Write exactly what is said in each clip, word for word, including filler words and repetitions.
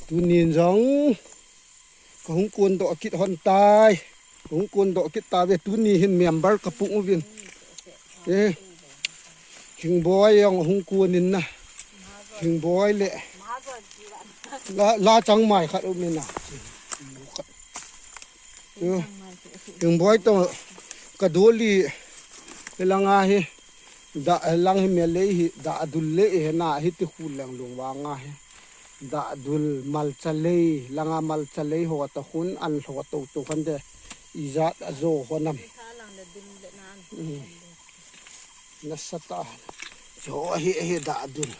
Tunin jong kahung kondoh kit hon tai. Kahung kondoh kit tave, tuni hin member kapung uvin. Eh, Hingboi jong hung konin na. Hingboi le la, la changmai khat umin na. Eh, Hingboi to kadoli langa hi. Da, lang hi melei hi, da dul le hi na hi ti khu leng lung vanga hi. Da dul malcha lei, langa malcha lei ho ta khun an lho to to khan de. Ijat a jo ho nam. Nasata. Jo hi, hi da dul.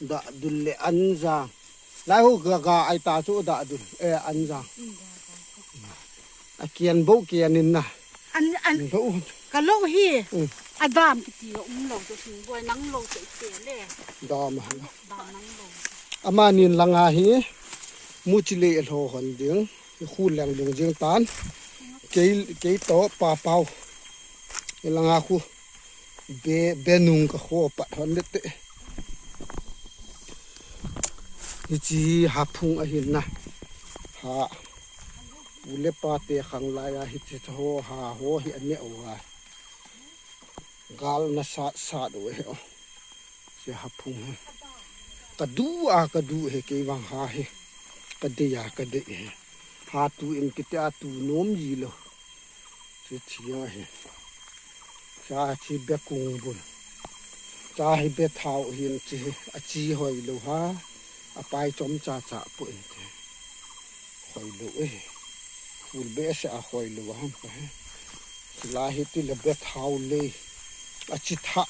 Da dul le anja. Lai hu ga ga ai ta chu da dul. Eh, anja. Akian bo kian in na. An, an, Lo. Ka lo hi. Mm. Adam kiti um lo to sing boi nang lo to ite le. Dam ha. Dam nang lo. Amanin langa hi. Muchi le lo hon ding. Khu leng lung jing tan. Kei, kei to pa pau. Langa khu. Be, be nung ka kho pat hon le te. Hichi ha phung ahin na. Ha. Ule pa te khang lai a hichi ho ha ho hi ane o ha. Gal na sat sat o he o. Si ha phung he. Ka du a ka du he kei vang ha he. Ka de a ka de he. Ha tu in kiti a tu nom ji lo. Chi chi a hi. Cha chi be kung bul. Cha hi be thau hin chi hi. A chi hoi lo ha. A pai chom cha cha pu in chi. Hoi lo e. Ful be se a hoi lo ham ka he. Chi la hi ti le be thau le. A chi tha.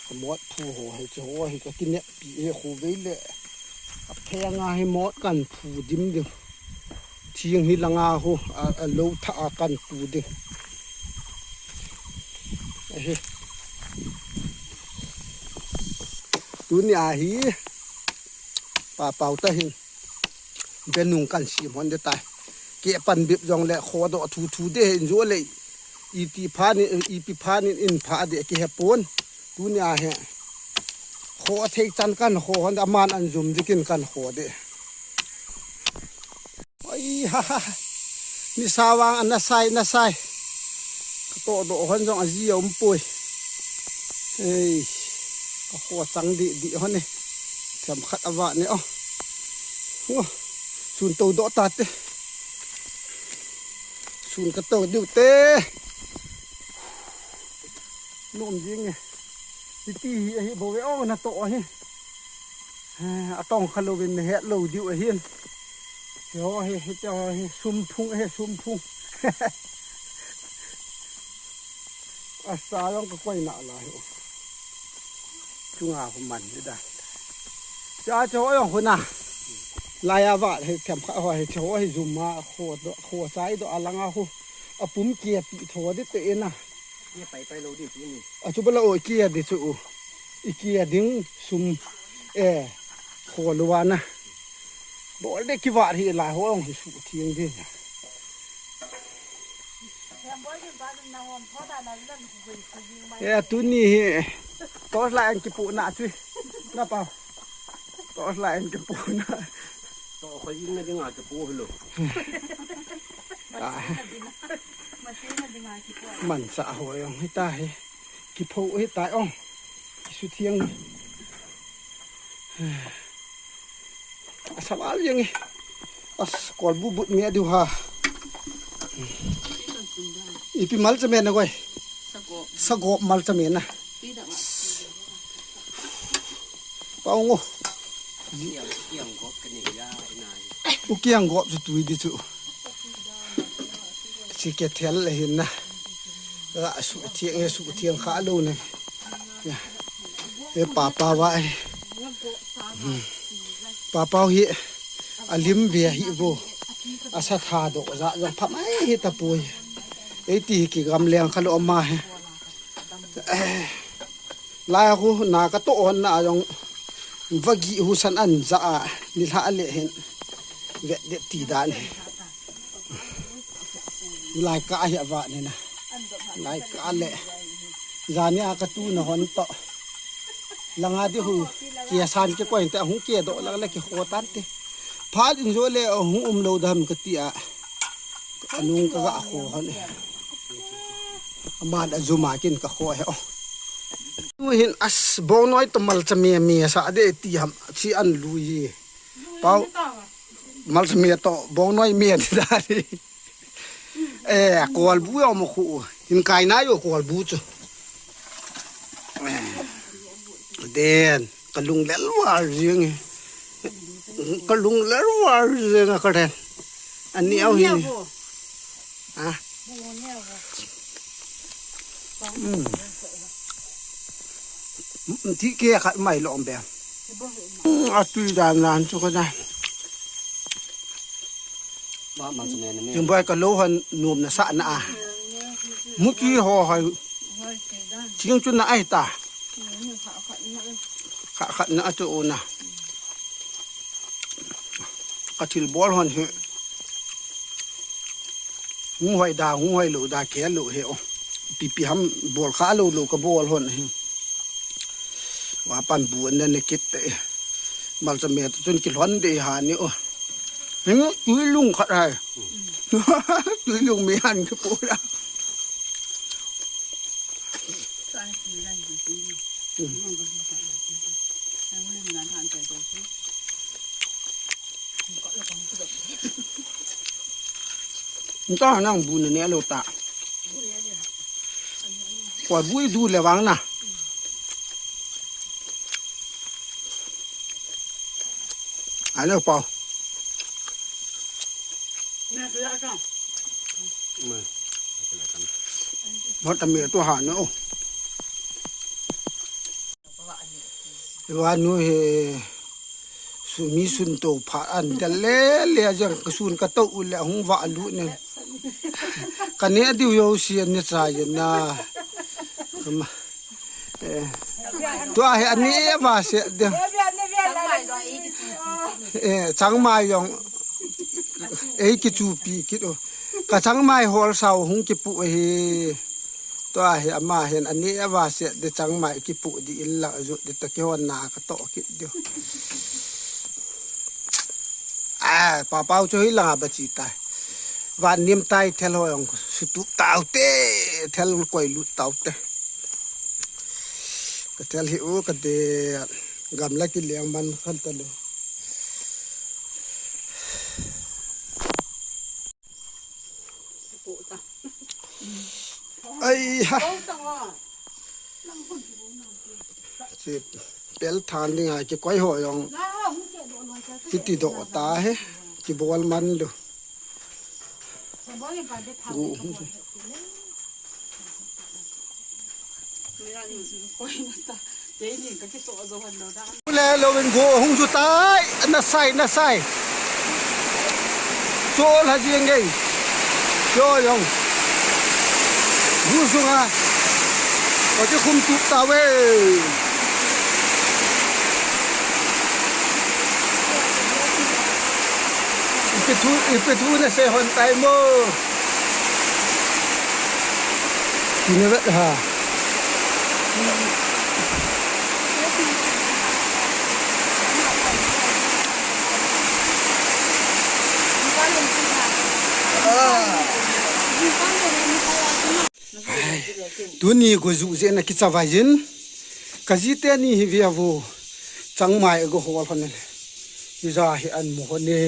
Ka mot phu ho he chi ho hi ka kinep pi e khu vei le. A phe nga hi mot kan phu dim dim. Thing hi langa hu, a, a lo tha a kan tu ding. Ahi. Tuni ahi. Pa pau ta hin. Be nung kan sim hon de tai. Ke pan bip jong le kho do thu thu de hin jo le. Iti phan in, ipi phan in in pha de ki he pon. Tuni ahi. Kho thei chan kan kho hon de aman an jum dikin kan kho de. Oi, ha, ha. Ni sawang ana sai, na sai. Ka to do hon jong a ji a um poi. Ei. Ka kho chang di, di hon e. Thiam khat a va ne o. Ngo. Sun to do ta te. Sun ka to diu te. Nom jing e. Hiti hi, hi bo ve o na to hi. Eh, a tong kha lo vin na het lo diu ahin. He ho he, he te ho he, sum phung he, sum phung. A sa long ka koi na la he. Chunga hu man ni da. Cha cho yong hu na. La ya va he them kha ho he cho he zum ma kho do, kho sai do a langa hu. A pum kia ti tho de te na. Kia pai pai lo di chu ni. A chu bala o kia di chu. I kia ding sum. Eh. Kho lo wa na. Bol de ki va hi la ho ong hi su thiang de. Eh, tuni hi. Torch light an ki pu na chu. Na pa. Torch light an ki pu na. To kho yin na ding a ki pu lo. Ah. Mansa ho yong hi ta hi. Ki pho hi ta ong. Ki su thiang. A sa val yang e. As kol bu but mi a diu ha. Ipi malcha me na koi. Sagop. Sagop malcha me na. Pau ngo. Kiang, kiang gop ka ni ya ina. U kiang gop chu tui di chu. Chi ke thel le hin na. Ra su thiang e su thiang kha lo ne. Ya. E pa pa va e. Hmm. Pa pa hi a lim ve hi vo. A sa tha do za za pha mai hi ta pui. Ei ti hi ki gam leng kha lo ma he. Eh. Lai hu na ka to on na jong vagi hu san an za a ni lha le hin vet det ti dan hi. Lai ka hi ava ni na. Lai ka le. Za ni a ka tu na hon to. Langa di hu. Ke san ke koi te, ahung ke do lak le ke kho tan te. Phat in jo le ahung um lo dam ka ti a. Anung ka ga kho hon. Aman a juma kin ka kho he o. Tu hin as bongnoi to malcha me me sa de ti ham chi an lui. Pau. Malcha me to bongnoi me ti da ri. Eh, kolbu yo mo khu. Hin kai na yo kolbu chu. Eh, den, ka lung lel war jing. Ka lung lel war jing ka den. Ani au hin. Ha? Hmm. Thi ke khat mai lo be. Hmm, a tui dan dan chu ka dan. Jing boi ka lo han nom na sa na a. Muki ho hai. Thing chu na ai ta. Kha khat na chu na. Ka thil bol hon he. Hung hoi da, hung hoi lo da, ke lo he o. Pipi ham bol kha lo lo ka bol hon he. Wa pan bu an ne kit te. Malcha me to chun ki lhon de ha ni o. Hing tui lung khat hai. Tui lung me han ki pu da. Nta nang bu ne ne lo ta. Koi bu i du le vang na. Alo pau. Mot ami tu ha no. Iwa nu he sumi sun to pha an da le le jang ka sun ka to u le hung va lu ne. Ka ne diu yo si an ne cha ye na. Kama. Eh. Tua he ani va se de. Eh, changmai jong. Ei ki chu pi ki do. Ka changmai hol sao hung ki pu he. Tua hi ama hin ani ava se de changmai kipu di illa ju di ta ki hon na ka to ki di. Ah, pa pau chu hi la ba chi ta. Van nim tai thel ho yong sutu tau te thel koi lu tau te. Ka thel hi u ka de gamla ki leng man khan ta lo. Ai ha. Chi pel than ding a ki koi ho jong. Ki ti do ta he. Ki bol man lu. Gu. Le lo in go hung ju tai, na sai, na sai. Cho la jing ngai. Cho yong. Gu sunga. Ko ti khum tu ta we. Ipi thu, ipi thu na se hon tai mo. Kina vet ha. Ai, tuni ko ju je na kicha vai jin. Ka ji te ni hi via vo. Changmai go hol hon ne. Hi ja hi an mo hon ne.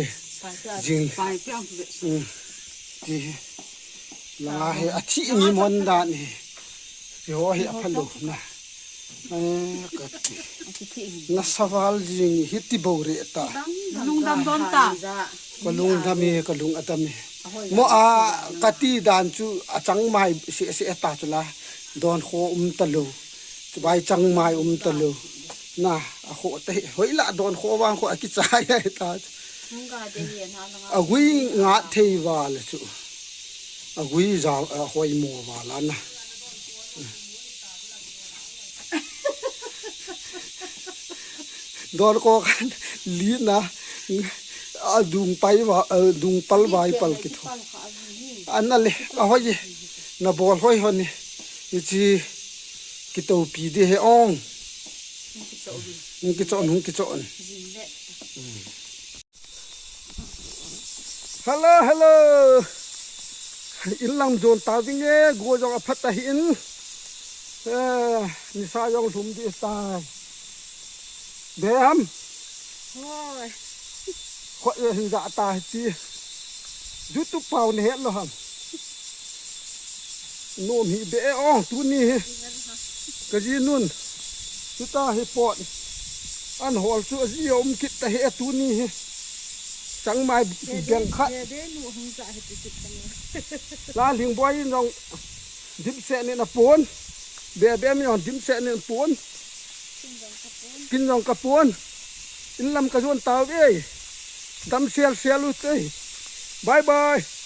Jing. Pai piang ve. Hmm. Ti hi. Langa hi a thi ni mon dan hi. Hi ho hi a phalo na. Eh, ka ti. Na saval jing hi ti bo re ta. Lungdam don ta. Ka lungdam e, ka lung a dam e. Mo a ka ti dan chu a changmai se se ta chu la. Don kho um ta lo. Chu bai changmai um ta lo. Na, a kho te hoi la don kho vang kho a kichai ai ta. Nunga te hi na langa. A gui nga thei va le chu. A gui ja a hoi mo va la na. Don ko kan li na a dung pai va, a dung pal vai pal ki tho. An na le a hoi na bol hoi hon ni. Ichi ki to pi de he ong. Hung kichon, hung kichon. Hello, hello. Inlam jon ta vinge, go jong aphat ahin. Eh, nisa jong lhum ding tai. Be ham. Hoi. Khoi hin ja ta ti. YouTube pau ne het lo ham. Nom hi be ong tuni hi. Ka ji nun. Chuta hi pot. An hol chu aji um kit ta hi tuni hi. Changmai beng khat. La ling boi in jong dim se nin apon. Be be mi jong dim se nin apon. Kin jong kapon. Inlam ka jon tau e. Dam sel sel u te. Bye bye.